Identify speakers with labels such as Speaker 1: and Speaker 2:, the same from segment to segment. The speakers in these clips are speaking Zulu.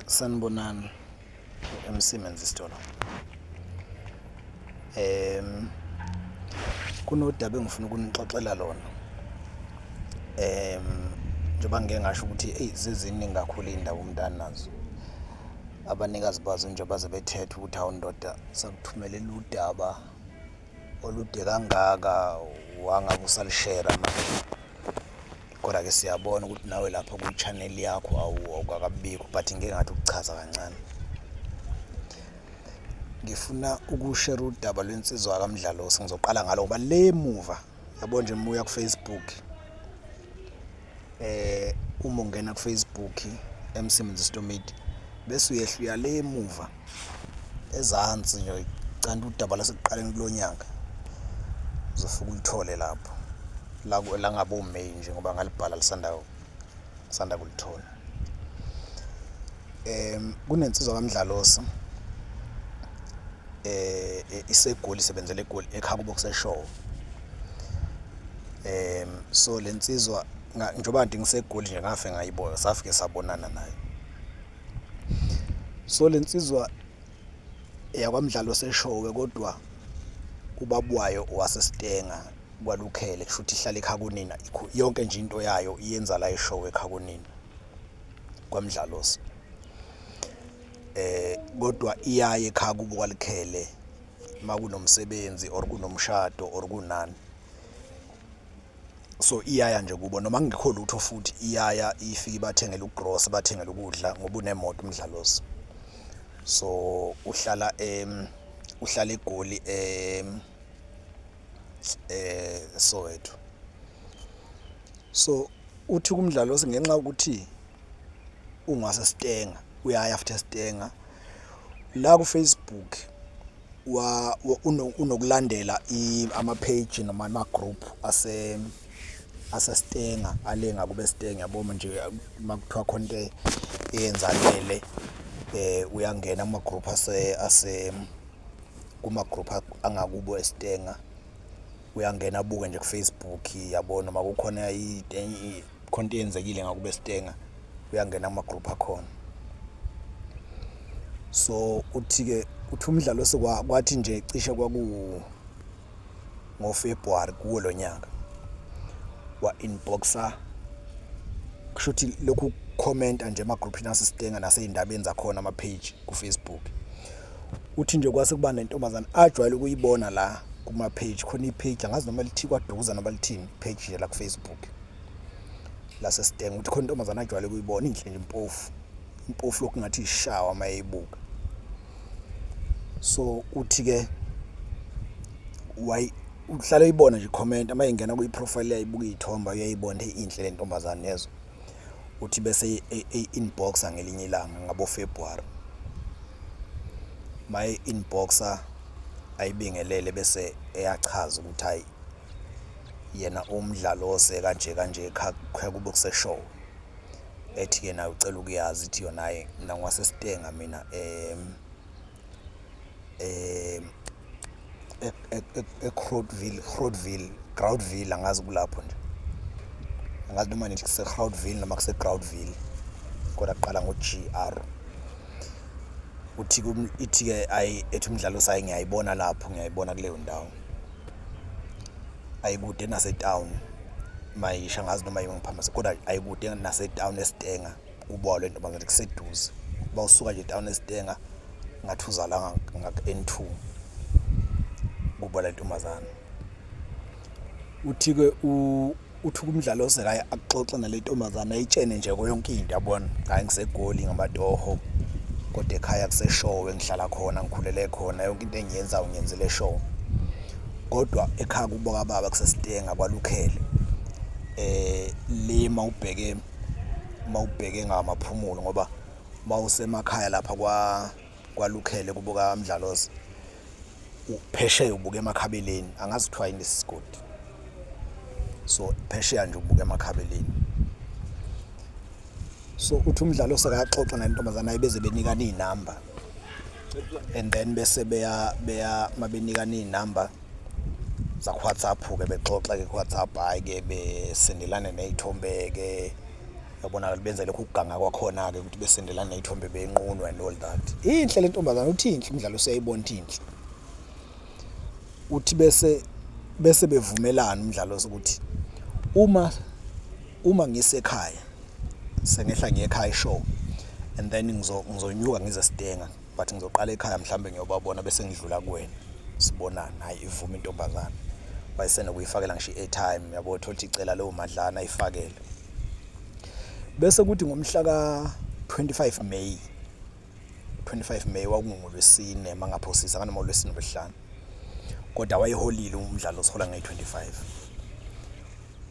Speaker 1: Sanibonani, u-MC Menzisto lo. Kunodaba engifuna ukunixoxela lona njoba ngike ngasho ukuthi eyi seziningi kakhulu iy'ndaba umuntu anazo, abanikazi bazo njengoba baze bethetha ukuthi, hawu ndoda sakuthumelela udaba olude kangaka wangabe usalishera manje. Koda-ke siyabona ukuthi nawe lapha kwi-channel yakho awukakabikho but ngike ngathi ukuchaza kancane. Ngifuna ukushera udaba lwensizwa yakaMdlalose, ngizoqala ngalo ngoba le emuva yabo nje muya ku-Facebook uma ungena ku-Facebook MC Menzisto Media bese uyehla uya le emuva ezansi nje canda udaba lasekuqaleni kulo nyaka, uzofike ulithole lapho la ngabo-May nje ngoba ngalibhala lisanda ngisanda kulithola. Kunensizwa kaMdlalose iseGoli, isebenzela eGoli, ekhaya kubo kuseShowe. So le nsizwa njengoba kade ngiseGoli nje ngafike ngayibona, safike sabonana nayo. So le nsizwa eyakwaMdlalose eShowe kodwa ubaba wayo owaseStenga kwaLukhele, kushuthi ihlala ekhaya kunina yonke nje into yayo iyenza la eShowe ekhaya kunina kwaMdlalose. Kodwa iyaye ekhaya kubo kwaLukhele makunomsebenzi or kunomshado or kunani, so iyaya nje kubo noma kungekho lutho futhi iyaya ifike ibathengele ugrosa, ibathengele ukudla ngoba unemoto uMdlalose. So uhlala uhlala eGoli eSoweto. So uthi kuMdlalose ngenxa yokuthi ungaseStenga uyaya futhi eStenga la ku-Facebook unokulandela ama-page noma ama-group aseStenga ale ngakubo eStenga yabo manje makuthiwa khona into eyenzakele uyangena kuma-group ase kuma-group angakubo eStenga, uyangena abuke nje ku-Facebook yabo noma kukhona khona into eyenzekile ngakubo eStenga uyangena kuma-group akhona. So uthi-ke uthi uMdlalose kwathi nje cishe kwaku ngoFebruary kuwo lo nyaka wa-inbox-a, kushuthi lokhu kukhomenta nje emagruphini aseStenga nasey'ndabeni zakhona ama-page ku-Facebook. Uthi nje kwase kuba nentombazane ajwayele ukuyibona la kuma-page, khona i-page angazi noma lithi KwaDukuza noma lithini page nje la ku-Facebook laseStenga, uthi khona intombazane ajwayele ukuyibona inhle nje impofu, impofu lokhu ngathi ishawa uma eyibuka. So uthi-ke uhlale eyibona nje ikhomenta uma engena kwi-profile yayo ibuka iy'thombe uyayibona inhle le ntombazane yezwa. Uthi bese eyi-inbox-a ngelinye ilanga ngabo-February, uma e-inbox-a ayibingelele bese eyachaza ukuthi hhayi yena uMdlalose kanje kanje ekhaya kubo kuseShowe. Ethi-ke naye ucela ukuyazi, ithi yona hhayi mina ngiwaseStenga mina e-Groutville, Groutville, Groutville angazi kulapho nje, angazi noma nithi kuse-Groutville noma kuse-Groutville kodwa kuqala ngo-G R. Uthi ithi-ke ayi ethi uMdlalose hhayi ngiyayibona lapho, ngiyayibona kuleyo ndawo, ayikude nasetawuni mayisha angazi noma yimi engiphambanisa kodwa ayikude nasetawuni eStenga kubo le ntombazane kuseduze, mawusuka nje etawuni eStenga ngathi uza la ngaku-N two kubo le ntombazane. Uthi-ke uthi uMdlalose hhayi akuxoxe nale ntombazane ayitshene nje yonke into yabona, hhayi ngiseGoli ngamatoho kodwa ekhaya kuseShowe ngihlala khona ngikhulele khona yonke into engiyenzayo ngiyenzela eShowe. Kodwa ekhaya kubo kababa kuseStenga kwaLukhele le mawubheke mawubheke ngaMaphumulo ngoba mawusemakhaya lapha kwaLukhele kubo kaMdlalose phesheya ubuka eMakhabeleni, angazi kuthiwa yini lesi sigodi, so phesheya nje ubuka eMakhabeleni. So uthi uMdlalose akaxoxe nale ntombazane ayi beze benikana iy'namba and then bese beya beya mabenikana iy'namba zaku-WhatsApp-ke bexoxa-ke ku-WhatsApp, hhayi-ke besendelana ney'thombe-ke. Yabona benza lokhu kuganga kwakhona-ke ukuthi besendelana ney'thombe benqunu and all that. Inhle le ntombazane, uthi inhle, umdlalo useyayibona ukuthi inhle. Uthi bese bevumelana umdlalo ukuthi uma ngisekhaya sengehla ngiye ekhaya eshowe and then ngizonyuka ngize esitenga, but ngizoqala ekhaya mhlawumbe ngiyobabona bese ngidlula kuwena sibonane. Hhayi, ivume intombazane, wayesenokuyifakela ngisho i-airtime yabo, uthole ukuthi icela leyo madlana ayifakele. Bese kuthi ngomhla ka-25 May, 25 May kwakungoLwesine mangaphosisa, nganoma uLwesine Lwesihlanu, kodwa wayeholile umdlalo osihola ngeyi-25.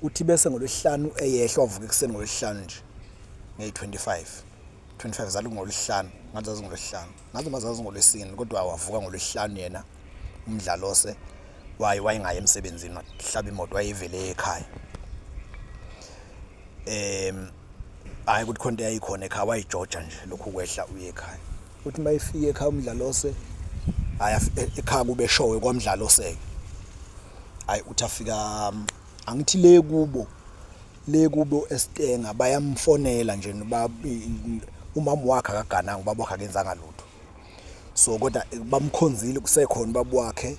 Speaker 1: Uthi bese ngoLwesihlanu eyehla, wavuka ekuseni ngoLwesihlanu nje ngeyi-25, 25 zalunga ngoLwesihlanu, ngathi zazingoLwesihlanu, ngathi noma zazingoLwesine, kodwa wavuka ngoLwesihlanu yena uMdlalose wayengayi emsebenzini, wahlaba imoto wayevele ekhaya. Hhayi ukuthi khona into eyayikhona ekhaya, wayijoja nje lokhu kwehla uye ekhaya. Uthi uma efika ekhaya uMdlalose, hhayi ekhaya kube eshowe kwaMdlalose-ke. Hhayi uthi afika, angithi le kubo, le kubo eStenga bayamfonela nje umama wakhe akagananga, ubaba wakhe akenzanga lutho. So kodwa bamkhonzile kusekhona ubaba wakhe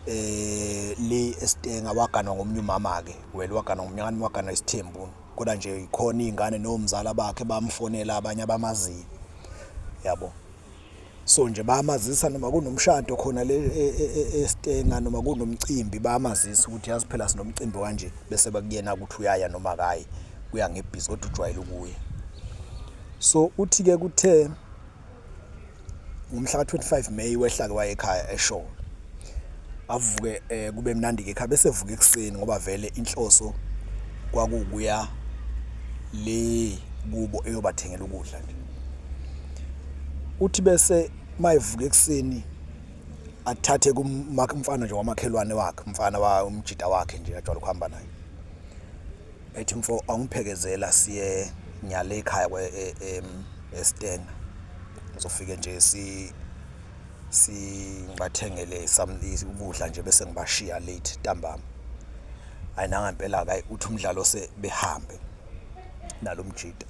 Speaker 1: le eStenga, waganwa ngomunye umama-ke, well waganwa ngomunye, waganwa isithembu. Kodwa nje khona iy'ngane nomzala bakhe bamfonela abanye abamaziyo yabo. So nje bayamazisa noma kunomshado khona le eStenga noma kunomcimbi bayamazisa ukuthi yazi phela sinomcimbi kanje, bese bekuyena ukuthi uyaya noma akayi, kuya ngebhizi kodwa ujwayele ukuya. So uthi-ke kuthe ngomhla ka-25 May wehla-ke waya ekhaya eShowe, avuke kube mnandi-ke ekhaya bese evuka ekuseni ngoba vele inhloso kwakuwukuya le kubo eyobathengela ukudla nje. Uthi bese mayevuka ekuseni athathe kumfana nje wamakhelwane wakhe, umfana umjita wakhe nje ajwayele ukuhamba naye. Ethi mfo awungiphekezela siye ngiyale ekhaya eStenga, ngizofike nje ngibathengele ukudla nje bese ngibashiya late ntambama. Hhayi nangempela-ke hhayi uthi umdlalo behambe nalo mjita.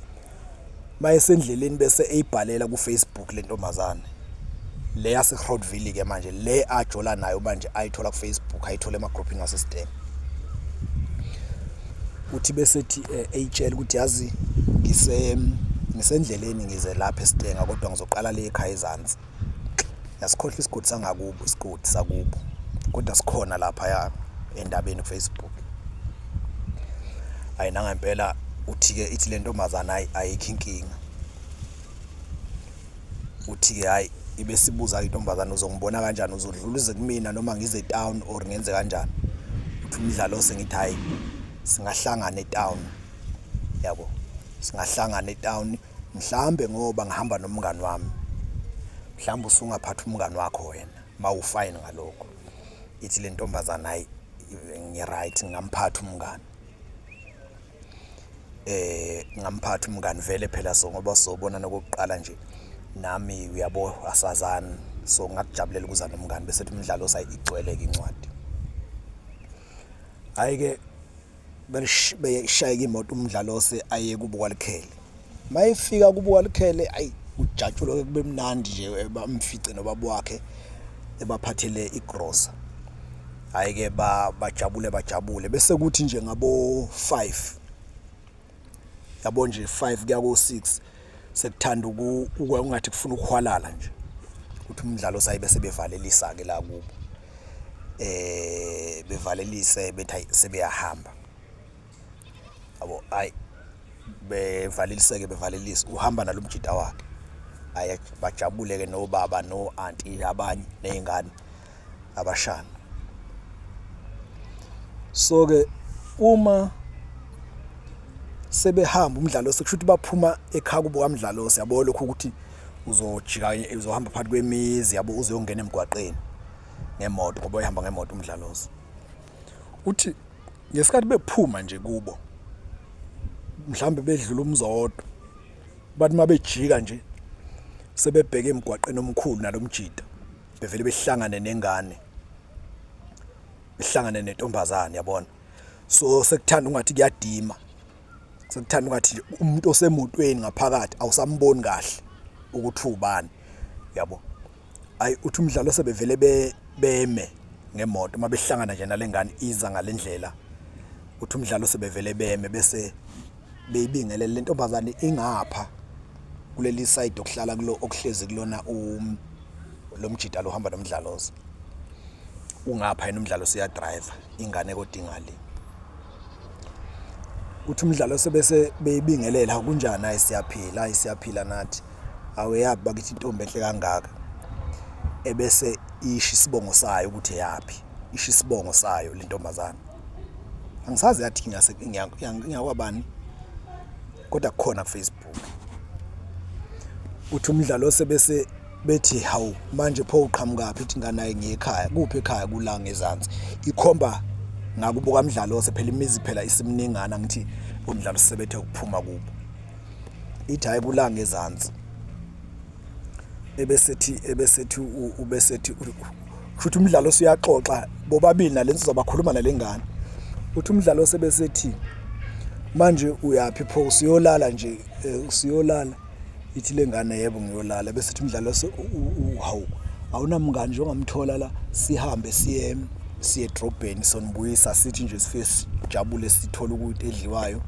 Speaker 1: Mayesendleleni bese eyibhalela ku-Facebook le ntombazane le yase-Groutville-ke manje le ajola nayo manje ayithola ku-Facebook, ayithola emagruphini waseStenga. Uthi bese ethi eyitshela ukuthi yazi ngisendleleni ngize lapha eStenga kodwa ngizoqala le ekhaya ezansi. Yasikhohlwa isigodi sangakubo, isigodi sakubo kodwa sikhona laphaya endabeni ku-Facebook. Hhayi nangempela uthi-ke ithi le ntombazane hhayi ayikho inkinga. Uthi-ke hhayi ibe isibuza-ke intombazane uzongibona kanjani, uzodlula uze kumina noma ngize etown or ngenze kanjani? Uthi uMdlalose ngithi hhayi singahlangana etown yabo, singahlangana etown mhlambe ngoba ngihamba nomngani wami, mhlawumbe usungaphatha umngani wakho wena mawu-fine ngalokho. Ithi le ntombazane hhayi ngi-right ngingamphatha umngani. Ngingamphatha umngani vele phela so ngoba sizobonana okokuqala nje nami uyabo asazani, so ngingakujabulela ukuza nomngani bese ethi uMdlalose hhayi igcwele-ke incwadi. Hhayi-ke beshayeke imoto uMdlalose aye kubo kwaLukhele. Uma efika kubo kwaLukhele hhayi kujatshulwe-ke kube mnandi nje bamfice nobaba wakhe ebaphathele igrosa. Hhayi-ke bajabule bajabule bese kuthi nje ngabo-five, yabo nje five kuya ko-six sekuthanda ungathi kufuna ukuhwalala nje. Uthi uMdlalose hhayi bese bevalelisa-ke la kubo, bevalelise bethi hhayi sebeyahamba. Yabo hhayi bevaleliseke bevalelisa, uhamba nalo mjita wakhe. Hhayi bajabule-ke nobaba no-anti abanye ney'ngane abashana. So-ke uma sebehamba uMdlalose kushuthi baphuma ekhaya kubo kaMdlalose yabo lokhu ukuthi uzojika uzohamba phakathi kwemizi yabo uze uyongena emgwaqeni ngemoto ngoba wayehamba ngemoto uMdlalose. Uthi ngesikhathi bephuma nje kubo mhlawumbe bedlula umuzi owodwa, bathi uma bejika nje sebebheke emgwaqeni omkhulu nalo mjita bevele behlangane nengane, behlangane nentombazane yabona. So sekuthanda ungathi kuyadima. Sekuthanda ungathi nje umuntu osemotweni ngaphakathi awusamboni kahle ukuthi ubani yabo. Ayi uthi umdlalo sebevele beme ngemoto uma behlangana nje nalengane iza ngalendlela uthi umdlalo sebevele beme bese beyibingelele le ntombazane ingapha kuleli side okuhlala kulo okuhlezi kulona um lo mjita lo hamba nomdlaloza ungapha yena umdlalo siya driver ingane kodwa ingale. Uthi umdlalo sebese beyibingelela kunjani hayi siyaphila hayi siyaphila nathi aweyaphi bakithi intombi enhle kangaka ebese isho isibongo sayo ukuthi eyaphi isho isibongo sayo le ntombazane angisazi yathi ngiyase ngiyakwabani kodwa kukhona kuFacebook uthi umdlalo sebese bethi hawu manje pho uqhamukaphi ithi ingane ayi ngiye ekhaya kuphi ekhaya kula ngezansi ikhomba ngakubo kaMdlalose phela imizi phela isimningana ngithi umdlalo sebethe ukuphuma kubo ithi hayi kula ngezansi ebesethi ebesethi ubesethi kushuthi umdlalo usuyaxoxa bobabili nalensizwa bakhuluma nalengane uthi umdlalo sebesethi manje uyaphi pho usuyolala nje eh, usuyolala Ithi le ngane yebo ngiyolala bese ithi umdlalo hawu awunamngani nje ongamthola la sihambe siye siye edrobheni sonibuyisa sithi nje sifike sijabule sithole ukuyinto edliwayo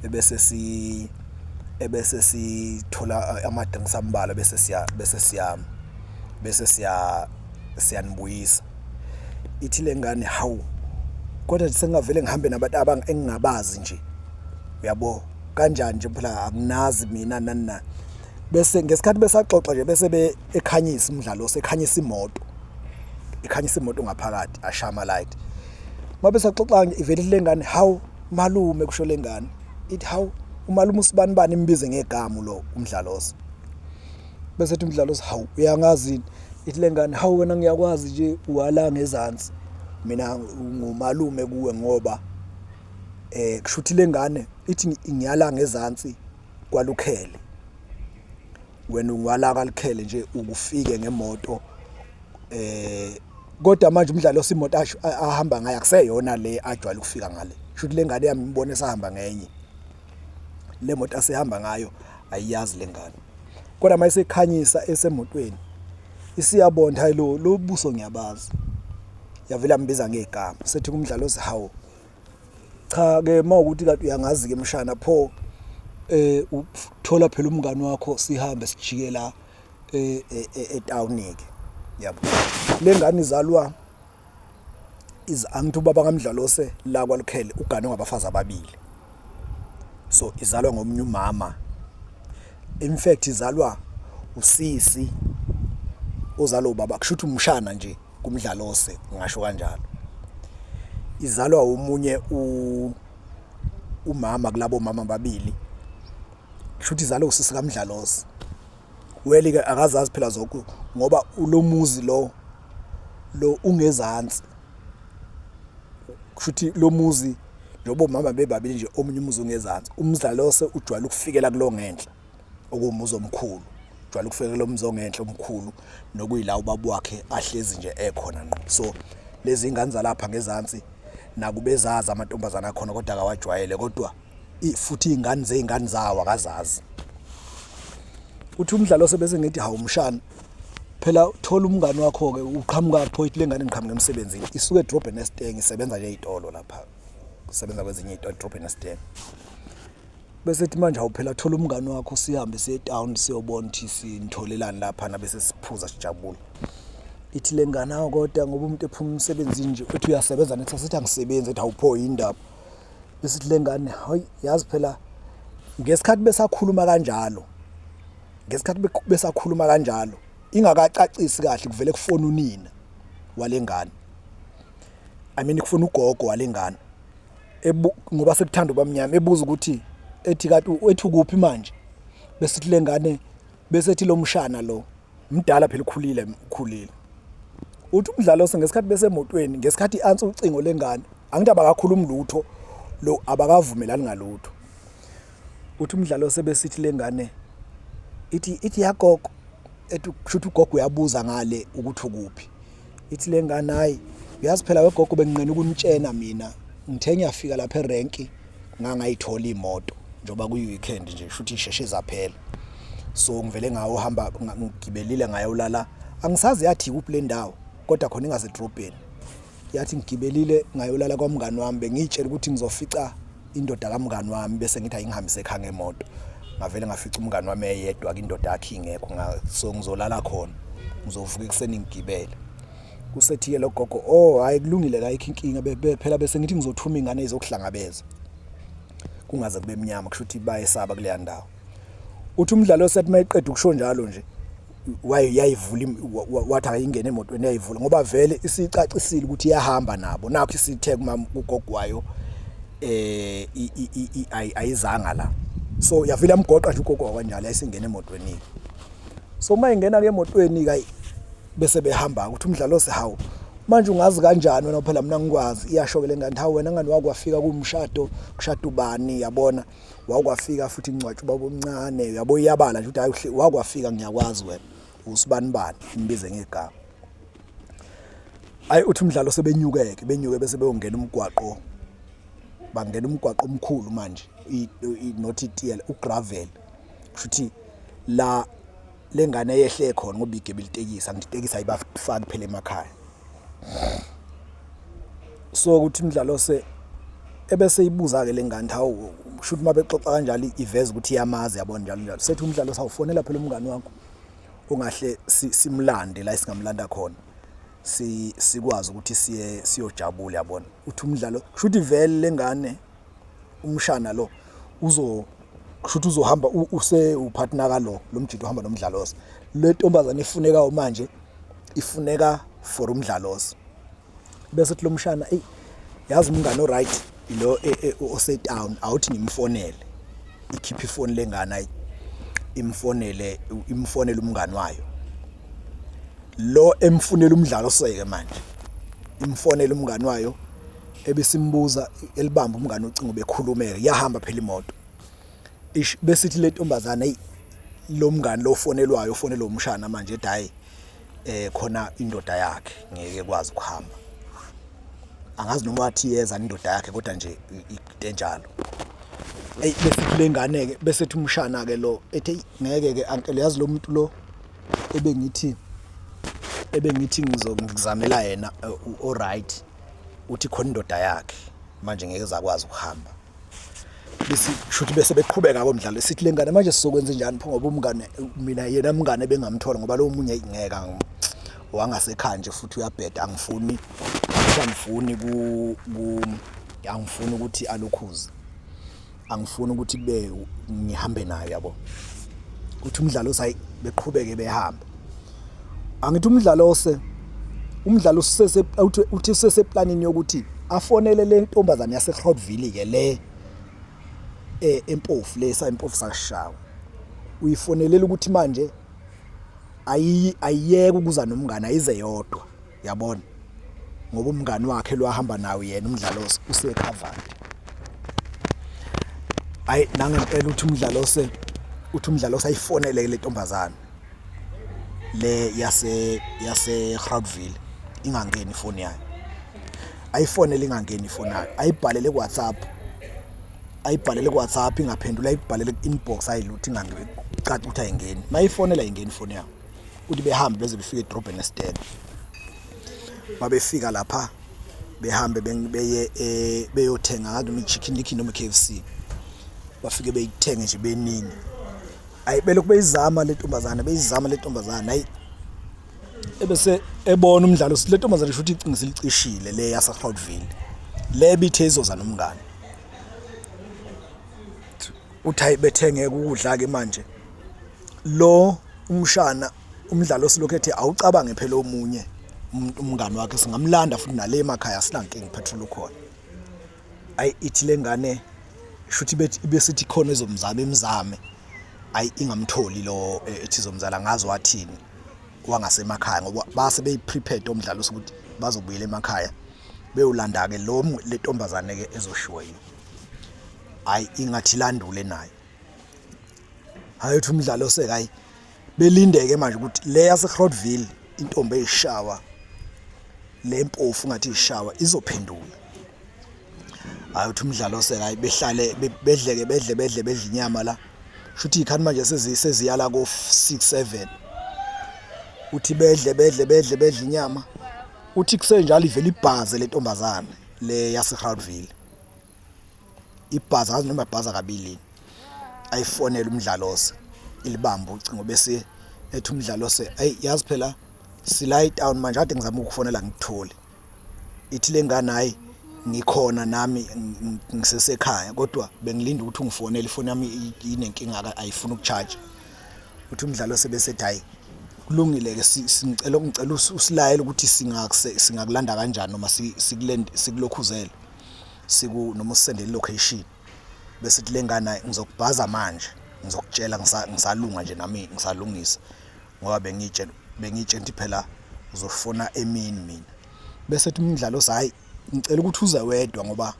Speaker 1: ebese si ebese sithola ama-drinks ambalwa bese siya bese siya bese siya siyanibuyisa. Ithi le ngane hawu kodwa sengingavele ngihambe nabantu engingabazi nje uyabo. Kanjani nje phela anginazi mina nani nani. Bese ngesikhathi besaxoxa nje bese be ekhanyisa umdlalo osekhanyisa imoto. Ekhanyisa imoto ngaphakathi ashaya ama-light. Uma besaxoxa ivele ithi le ngane hawu malume kusho le ngane. Ithi hawu umalume usibanibani imbize ngegama lo uMdlalose. Bese ethi uMdlalose hawu uyangazi yini? Ithi le ngane hawu wena ngiyakwazi nje wala ngezansi. Mina ngumalume kuwe ngoba eh kushuthi lengane ithi ngiyala ngezansi kwalukhele wena ungwala kalukhele nje ukufike ngemoto eh kodwa manje umdlalo osimoto ahamba ngayo akuseyona le ajwayele ukufika ngale shuthi lengane yami imbone esahamba ngenye le moto asehamba ngayo ayiyazi lengane kodwa mayisekhanyisa esemotweni isiyabona hayi lo lo buso ngiyabazi yavela mbiza ngegama sethi kumdlalo hawu Cha ke mawukuthi kade uyangazi ke mshana pho eh uthola phela umngani wakho sihambe sijike la eh, e, e, etown ke yabo lengane izalwa iz angithi ubaba kaMdlalose la kwaLukhele uganwe ngabafazi ababili so izalwa ngomunye umama in fact izalwa usisi ozalwa ubaba kushuthi umshana nje kuMdlalose ngingasho kanjalo. Izalwa omunye umama kulabo mama ababili kushuthi izalwa usisi kaMdlalose. Well ke akazazi phela zonke ngoba ulomuzi lo lo ungezansi kushuthi lo muzi njengoba omama bebabili nje omunye umuzi ungezansi uMdlalose ujwayele ukufikela kulo ngenhla. Okuwumuzi omkhulu jwayele ukufika kulo muzi ongenhla omkhulu nokuyila ubaba wakhe ahlezi nje ekhona ngqo. So lezi ngane zalapha ngezansi nakuba ezazi amantombazane akhona kodwa akawajwayele kodwa futhi iy'ngane zey'ngane zawo akazazi. Uthi umdlalo sebese ngithi hawu mshana phela thola umngani wakho-ke uqhamuka pho ithi le ngane ngiqhamuka emsebenzini isuke edrobheni esitenge isebenza nje ey'tolo lapha isebenza kwezinye iy'tolo edrobheni esitenge. Bese ethi manje awu phela thola umngani wakho sihambe siye etown siyobona ukuthi sinitholelani laphana bese siphuza sijabule. Ithi le ngane awu kodwa ngoba umuntu ephuma emsebenzini nje uthi uyasebenza nethi asithi angisebenzi ethi awupho yini indaba. Bese ithi le ngane hayi yazi phela ngesikhathi besakhuluma kanjalo ngesikhathi besakhuluma kanjalo ingakacacisi kahle kuvele kufona unina walengane. I mean kufona ugogo walengane. Ngoba sekuthanda ubamnyama ebuza ukuthi ethi kati ethi ukuphi manje bese ithi lengane bese ethi lo mshana lo mdala phela ukhulile ukhulile uthi umdlalo ngesikhathi besemotweni ngesikhathi i-answer ucingo lengane angithi abakakhulumi lutho lo abakavumelani ngalutho uthi umdlalo sebesithi lengane ithi ithi yagogo ethi kushuthi ugogo uyabuza ngale ukuthi ukuphi Ithi le ngane hayi uyazi phela wegogo benginqena ukunitshena mina ngithe ngiyafika lapha erenki Ngangayithola imoto njengoba kuyi-weekend nje, shuthi isheshe zaphela. So ngivele ngayohamba ngigibelile ngayolala, angisazi yathi ikuphi le ndawo kodwa khona ingasedrobheni. Yathi ngigibelile ngayolala kwamngani wami, bengiy'tshela ukuthi ngizofica indoda kamngani wami bese ngithi ayingihambise ekhaya ngemoto. Ngavele ngafica umngani wami eyedwa-ke indoda yakhe ingekho, so ngizolala khona, ngizovuka ekuseni ngigibele. Usethi-ke lo gogo, oh hhayi kulungile-ke ayikho inkinga phela bese ngithi ngizothuma ingane izokuhlangabeza kungaze kube mnyama, kusho ukuthi bayesaba kuleya ndawo. Uthi umdlalo osethi uma eqeda ukusho njalo nje yayivula wathi ayingene emotweni yayivula ngoba vele isicacisile ukuthi iyahamba nabo nakho isithe kumama ugogo wayo eh ayizanga la so yavele yamgoqa nje ugogo kanjalo yayisingena emotweni. So uma ingena ke emotweni kayi bese behamba ukuthi umdlalo hawu manje ungazi kanjani wena phela mina ngikwazi iyasho ke lengane hawu wena ngani wakwafika kumshado kushada ubani yabona wakwafika futhi ngcwatshwa ubaba omncane yabo iyabala nje ukuthi hayi wakwafika ngiyakwazi wena usibanibani imbize ngegama. Ayi uthi umdlalo sebenyukeke benyuke bese beyongena umgwaqo, bangena umgwaqo omkhulu manje not itiyela ugravel, kusho ukuthi la lengane yehle khona ngoba igibele itekisi, angithi itekisi ayibafaki phela emakhaya. So ukuthi umdlalo ebese ibuza-ke le ngane hawu kusho ukuthi uma bexoxa kanjalo iveza ukuthi iyamazi yabona njalo njalo. Sethi umdlalo sawufonela phela umngani wakho ongahle simlande la esingamlanda khona sikwazi ukuthi siye siyojabula yabona. Uthi umdlalo kusho ukuthi vele le ngane umshana lo uzo kusho ukuthi uzohamba use upartner kalo lo mjito uhamba nomdlalosi. Le ntombazane ifunekayo manje ifuneka for umdlalosi. Bese kuthi lo mshana eyi yazi umngani o-right lo osetown awuthi ngimfonele. Ikhiphe ifoni lengane ayi imfonele imfonele umngani wayo. Lo emfunela umdlalo oseke manje imfonele umngani wayo ebesimbuza elibamba umngani ucingo bekhulumeke yahamba phela imoto. Ish besithi le ntombazane eyi lo mngani lo ofonelwayo ofonelwa umshana manje ethi hhayi khona indoda yakhe ngeke ekwazi ukuhamba. Angazi noma wathi iyeza indoda yakhe kodwa nje into enjalo. Eyi bese le ngane-ke bese ethi umshana-ke lo ethi eyi ngeke-ke uncle yazi lo muntu lo ebengithi ebengithi ngizokuzamela yena o-right uthi khona indoda yakhe manje ngeke zakwazi ukuhamba. Bese shuthi bese beqhubeka komdlalo sithi lengane manje sizokwenza njani pho ngoba umngane mina yena mngane bengamthola ngoba lo munye ngeke wangasekhaya nje futhi uyabheda angifuni angifuni ku angifuni ukuthi alokhuze angifuni ukuthi kube ngihambe naye yabo. Uthi umdlalo sayi beqhubeke behambe. Angithi umdlalo ose umdlalo usese uthi useseplanini yokuthi afonele le ntombazane yaseGroutville ke le empofu le sayimpofu sakashawa. Uyifonelela ukuthi manje ayi ayiyeke ukuza nomngane ayize yodwa yabona ngoba umngane wakhe lo ahamba nawo yena umdlalo usecovered. Hayi nangempela uthi umdlalo se uthi umdlalo sayifonele le ntombazane le yase yase Groutville ingangeni ifoni yayo. Ayifonele ingangeni ifoni yayo ayibhalele ku WhatsApp ayibhalele ku WhatsApp ingaphendula ayibhalele ku inbox ayilutho ingangeni caca ukuthi ayingeni mayifonela ayingeni ifoni yayo. Uthi behambe beze befike edrobheni esitena babefika lapha behambe beye beyothenga ngazi noma i-Chicken Licken noma i-K_F_C bafike beyithenge nje beningi. Ayi belokhu beyizama le ntombazane beyizama le ntombazane ayi ebese ebona umdlalo le ntombazane shuthi icingo silicishile le yaseGroutville le ebithe izoza nomngane. Uthi hayi bethenge ukudla-ke manje lo umshana umdlalo osilokhu ethi awucabange phela omunye umngani wakhe singamlanda futhi nale emakhaya asinankinga upetrol ukhona. Ayi ithi le ngane shuthi besithi khona ezomzama imzame ayi ingamtholi lo ethi izomzala angazi wathini wangasemakhaya ngoba base beyi-prepared omdlalo ukuthi bazobuyela emakhaya beyolanda-ke lo le ntombazane-ke ezoshiwo yiyo. Hhayi ingathi ilandule nayo. Hhayi uthi umdlalo seke hhayi belindeke manje ukuthi le yaseGroutville intombi eyishawa le mpofu ngathi ishawa izophendula. Hayi, uthi umdlalo hayi, behlale bedleke, bedle bedle bedle inyama la. Shuthi ikhathi manje seziyala ko 6 7. Uthi bedle bedle bedle bedle inyama, uthi kusenjalo ivela ibhaze lentombazane le yase Groutville. Ibhaza, ngazi noma ibhaza kabili, ayifonela uMdlalose, ilibamba ucingo, bese ethi uMdlalose, "Hey, yazi phela sila etown manje, kade ngizama ukufonela ngikutholi." Ithi lengane, "Hayi, ngikhona nami, ngisesekhaya, kodwa bengilinda ukuthi ungifonele, ifoni yami inenkinga, ayifuni ukucharge." Uthi umdlalo sebesethi, "Hayi, kulungile ke, singicela ngicela usilayele ukuthi singakulanda kanjani noma sikulende, sikulokhuzele, siku noma usendele location." Bese ithi lengane, "Ngizokubhaza manje, ngizokutshela, ngisalunga nje nami, ngisalungisa, ngoba bengitshela ukuthi phela uzofona emini mina." Bese ethi umdlalo, "Hayi, ngicela ukuthi uze wedwa, ngoba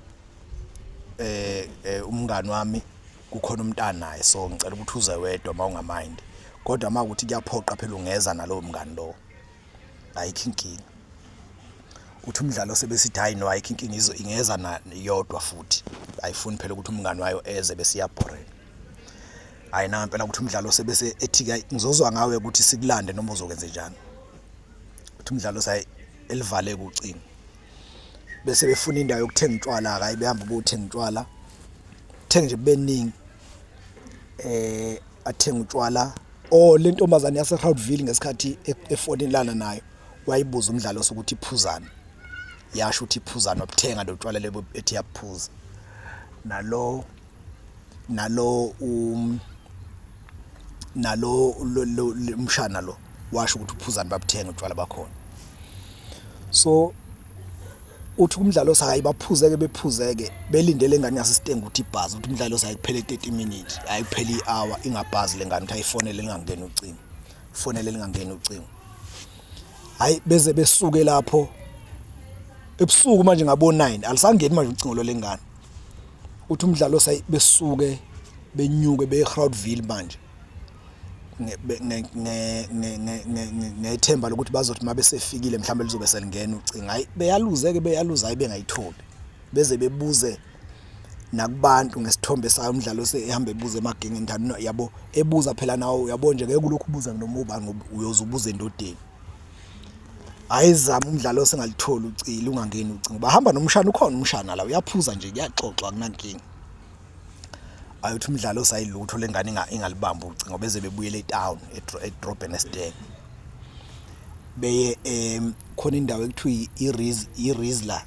Speaker 1: umngani wami kukhona umntana naye, so ngicela ukuthi uze wedwa mawungamind, kodwa makuthi kuyaphoqa phela ungeza nalowo mngani lo, ayikho inkinga." Uthi umdlalo sebesithi, "Hayi no, ayikho inkinga, ingeza na yodwa futhi, ayifuni phela ukuthi umngani wayo eze bese iyabhoreka." Hayi, nangempela ukuthi umdlalo sebese ethi ke, "Ngizozwa ngawe ukuthi sikulande noma uzokwenza njani." Uthi umdlalo sayi elivale kucingo, bese befuna indawo yokuthenga utshwala. Hayi, behamba bothenga utshwala, thenga nje beningi, athenga utshwala. Oh, le ntombazane yase Groutville, ngesikhathi efonelana nayo, wayibuza umdlalo sokuthi iphuzana, yasho ukuthi iphuzana, wabuthenga lo tshwala lebo ethi yaphuza. Nalo umshana lo washo ukuthi uphuzana, babuthenga utshwala bakhona. So uthi umdlalo sayi baphuzeke, bephuzeke, belindele ingane yasesitenga ukuthi ibhazi. Uthi umdlalo sayi kuphele 30 minutes, hayi, kuphela ihour, ingabhazi lengane. Uthi ayifonele, lingangeni ucingo, fonele, lingangeni ucingo. Hayi, beze besuke lapho ebusuku manje ngabo 9, alisangeni manje ucingo lolengane. Uthi umdlalo sayi besuke benyuke beye Groutville manje ngethemba lokuthi bazothi mabesefikile mhlawumbe lizobe selingena ucingo. Hayi, beyaluze ke, beyaluza, hayi, bengayitholi, beze bebuze nakubantu ngesithombe sayo. Umdlalo sehamba ebuza emagengeni njalo, yabo, ebuza phela nawo, uyabo nje, ngeke ulokhu ubuza noma ubani ngoba uyoze ubuze endodeni. Ayizama umdlalo sengalitholi ucili, ungangeni ucingo. Bahamba nomshana, ukhona umshana la, uyaphuza nje, kuyaxoxwa, akunankinga. Ayothi umdlalo sayilutho, lengane ingalibamba ucingo, beze bebuyele etown, edrobheni eSteng, beye khona indawo ekuthiwa iRizla.